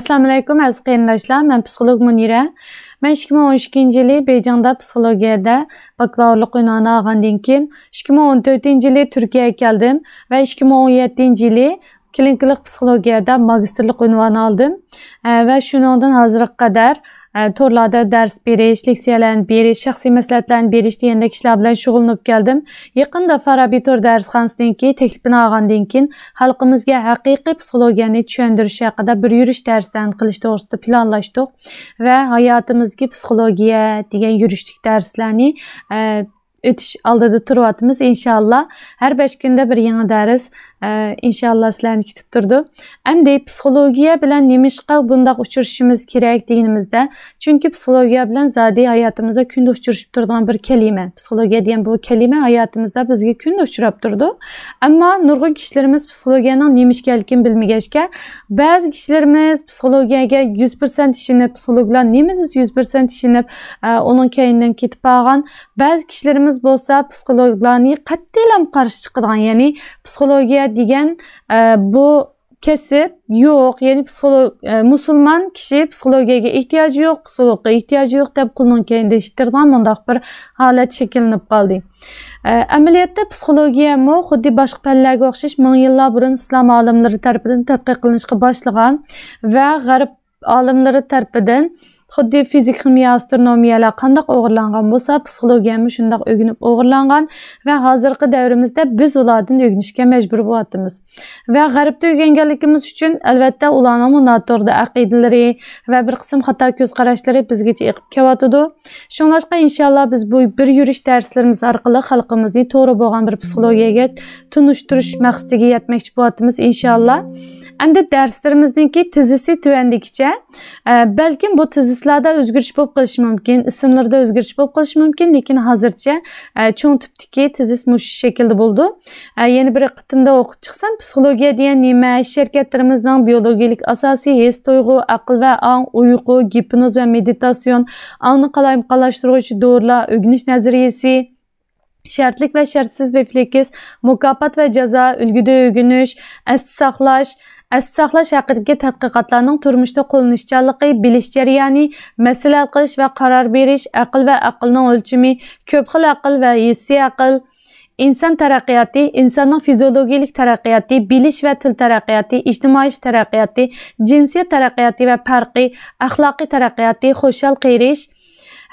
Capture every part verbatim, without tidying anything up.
ئەسسالامۇئەلەيكۇم، ئەزىز قېرىنداشلار، مەن پسىخولوگ مۇنىرە. مەن ئىككى مىڭ ئون ئىككىنچى يىلى بېيجىڭدا پسىخولوگىيەدە باكلاۋۇرلۇق ئۇنۋانىنى ئالغاندىن كېيىن، ئىككى مىڭ ئون تۆتىنچى يىلى تۈركىيەگە كەلدىم ۋە ئىككى مىڭ ئون يەتتىنچى يىلى كلىنىكىلىق پسىخولوگىيەدە ماگىستىرلىق ئۇنۋانى ئالدىم. ئە، ۋە شۇنىڭدىن ھازىرغا قەدەر، ئە، تورلاردا دەرس بېرىش، لېكسىيەلەرنى بېرىش، شەخسىي مەسلىھەتلەرنى بېرىش دېگەندەك ئىشلار بىلەن شۇغۇللىنىپ كەلدىم. يېقىندا فارابى تور دەرسخانىسىنىڭكى تەكلىپىنى ئالغاندىن كېيىن، خەلقىمىزگە ھەقىقىي پسىخولوگىيەنى چۈشەندۈرۈش ھەققىدە بىر يۈرۈش دەرسلەرنى قىلىش توغرىسىدا پىلانلاشتۇق ۋە ھاياتىمىزدىكى پسىخولوگىيە دېگەن يۈرۈشلۈك دەرسلەرنى، ئە، ئۆتۈش ئالدىدا تۇرۇۋاتىمىز، ئىنشاللا. ھەر بەش كۈندە بىر يېڭى دەرس، ئە، ئىنشاللا سىلەرنى كۈتۈپ تۇرىدۇ. ئەمدى پسىخولوگىيە بىلەن نېمىشقا بۇنداق ئۇچرىشىشىمىز كېرەك دېگىنىمىزدە، چۈنكى پسىخولوگىيە بىلەن زادى ھاياتىمىزدا كۈندە ئۇچرىشىپ تۇرىدىغان بىر كەلىمە. پسىخولوگىيە دېگەن بۇ كەلىمە ھاياتىمىزدا بىزگە كۈندە ئۇچراپ تۇرىدۇ. ئەمما نۇرغۇن كىشىلىرىمىز پسىخولوگىيەنىڭ نېمە ئىكەنلىكىنى بىلمىگەچكە، بەزى كىشىلىرىمىز پسىخولوگىيەگە يۈز پىرسەنت ئىشىنىپ، پسىخولوگلار نېمە دېسە يۈز پىرسەنت ئىشىنىپ، ئە، ئۇنىڭ كەينىدىن كېتىپ بارغان. بەزى كىشىلىرىمىز بولسا پسىخولوگلارنى قەتئىيلا قارشى چىقىدىغان، يەنى پسىخولوگىيە دېگەن، ئە، بۇ كەسىپ يوق، يەنى پسىخولوگ-، ئە، مۇسۇلمان كىشى پسىخولوگىيەگە ئېھتىياجى يوق، پسىخولوگقا ئېھتىياجى يوق دەپ قولىنىڭ كەينىدىن ئىتتىرىدىغان مۇنداق بىر ھالەت شەكىللىنىپ قالدى. ئە، ئەمەلىيەتتە پسىخولوگىيەمۇ خۇددى باشقا پەنلەرگە ئوخشاش مىڭ يىللار بۇرۇن ئىسلام ئالىملىرى تەرىپىدىن تەتقىق قىلىنىشقا باشلىغان ۋە غەرب ئالىملىرى تەرىپىدىن خۇددى فىزىك، خىمىيە، ئاسترونومىيەلەر قانداق ئوغرىلانغان بولسا، پسىخولوگىيەمۇ شۇنداق ئۆگىنىپ ئوغرىلانغان ۋە ھازىرقى دەۋرىمىزدە بىز ئۇلاردىن ئۆگىنىشكە مەجبۇر بولۇۋاتىمىز. ۋە غەربتە ئۆگەنگەنلىكىمىز ئۈچۈن، ئەلۋەتتە، ئۇلارنىڭمۇ ناتوغرا ئەقىدىلىرى ۋە بىر قىسىم خاتا كۆز قاراشلىرى بىزگىچە ئېقىپ كېلىۋاتىدۇ. شۇڭلاشقا، ئىنشاللا، بىز بۇ بىر يۈرۈش دەرسلىرىمىز ئارقىلىق خەلقىمىزنى توغرا بولغان بىر پسىخولوگىيەگە تونۇشتۇرۇش مەقسىتىگە يەتمەكچى بولۇۋاتىمىز، ئىنشاللا. ئەمدى دەرسلىرىمىزنىڭكى تېزىسى تۆۋەندىكىچە. ئە، بەلكىم بۇ تېزىسلاردا ئۆزگىرىش بولۇپ قېلىشى مۇمكىن، ئىسىملىرىدا ئۆزگىرىش بولۇپ قېلىشى مۇمكىن، لېكىن ھازىرچە، ئە، چوڭ تىپتىكى تېزىس مۇشۇ شەكىلدە بولىدۇ. ئە، يەنە بىر قېتىمدا ئوقۇپ چىقسام، پسىخولوگىيە دېگەن نېمە؟ ئىش ھەرىكەتلىرىمىزنىڭ بىيولوگىيىلىك ئاساسى ھېس تۇيغۇ، ئەقىل ۋە ئاڭ، ئۇيقۇ، گىپنوز ۋە مېدىتاتسىيون، ئاڭنى قالايمىقانلاشتۇرغۇچى دورىلار، ئۆگىنىش نەزەرىيىسى، شەرتلىك ۋە شەرتسىز رېفلېكس، مۇكاپات ۋە جازا، ئۈلگىدە ئۆگىنىش، ئەستە ساقلاش، ئەستە ساقلاش ھەققىدىكى تەتقىقاتلارنىڭ تۇرمۇشتا قوللىنىشچانلىقى، بىلىش جەريانى، مەسىلە ھەل قىلىش ۋە قارار بېرىش، ئەقىل ۋە ئەقىلنىڭ ئۆلچىمى، كۆپ خىل ئەقىل ۋە ھېسسىي ئەقىل، ئىنسان تەرەققىياتى، ئىنساننىڭ فىزىئولوگىيىلىك تەرەققىياتى، بىلىش ۋە تىل تەرەققىياتى، ئىجتىمائىي تەرەققىياتى، جىنسىيەت تەرەققىياتى ۋە پەرقى، ئەخلاقىي تەرەققىياتى، خۇشال قېرىش،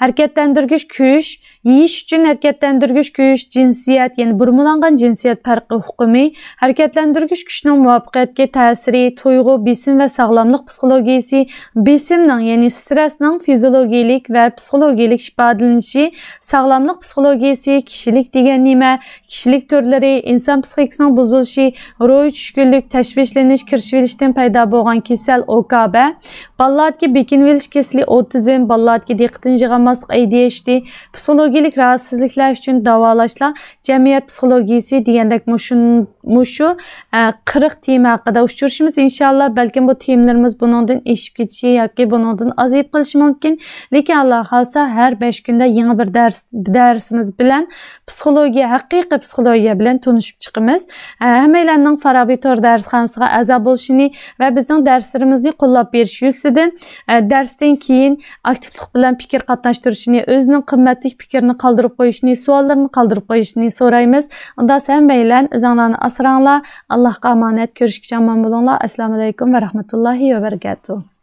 ھەرىكەتلەندۈرگۈچ كۈچ، يېيىش ئۈچۈن ھەرىكەتلەندۈرگۈچ كۈچ، جىنسىيەت، يەنى بۇرمىلانغان جىنسىيەت پەرقى ئۇقۇمى، ھەرىكەتلەندۈرگۈچ كۈچنىڭ مۇۋەپپەقىيەتكە تەسىرى، تۇيغۇ، بېسىم ۋە ساغلاملىق پسىخولوگىيىسى، بېسىمنىڭ، يەنى سترېسنىڭ فىزىولوگىيىلىك ۋە پسىخولوگىيىلىك ئىپادىلىنىشى، ساغلاملىق پسىخولوگىيىسى، كىشىلىك دېگەن نېمە، كىشىلىك تۈرلىرى، ئىنسان پسىخىكىسىنىڭ بۇزۇلۇشى، روھىي چۈشكۈنلۈك، تەشۋىشلىنىش، كىرىشىۋېلىشتىن پەيدا بولغان كېسەل، ئوكابە، بالىلاردىكى بېكىنىۋېلىش كېسىلى، ئوتىزم، بالىلاردىكى دىققىتىنى يىغالماسلىق، ئەي دى ئەيچ دى، پسىخولوگىيىلىك راھەتسىزلىكلەر ئۈچۈن داۋالاشلار، جەمئىيەت پسىخولوگىيىسى دېگەندەك مۇشۇ، مۇشۇ، ئە، قىرىق تېما ھەققىدە ئۇچرىشىمىز، ئىنشاللا. بەلكىم بۇ تېمىلىرىمىز بۇنىڭدىن ئېشىپ كېتىشى ياكى بۇنىڭدىن ئازىيىپ قېلىشى مۇمكىن. لېكىن، ئاللا خالىسا، ھەر بەش كۈندە يېڭى بىر دەرس، دەرسىمىز بىلەن پسىخولوگىيە، ھەقىقىي پسىخولوگىيە بىلەن تونۇشۇپ چىقىمىز. ئە، ھەممەيلەننىڭ فارابى تور دەرسخانىسىغا ئەزا بولۇشىنى ۋە بىزنىڭ دەرسلىرىمىزنى قوللاپ بېرىش يۈزىسىدىن، ئە، دەرستىن كېيىن ئاكتىپلىق بىلەن پىكىر قاتناشتۇرۇشىنى، ئۆزىنىڭ قىممەتلىك پىكرىنى قالدۇرۇپ قويۇشىنى، سوئاللىرىنى قالدۇرۇپ قويۇشىنى سورايمىز. ئۇنداق ھەممەيلەن ئۆزۈڭلارنى ئاسراڭلار. ئاللاھقا ئامانەت. كۆرۈشكىچە ئامان بولۇڭلار. ئەسسالامۇ ئەلەيكۇم ۋە رەھمەتۇللاھى ۋە بەرىكاتۇھ.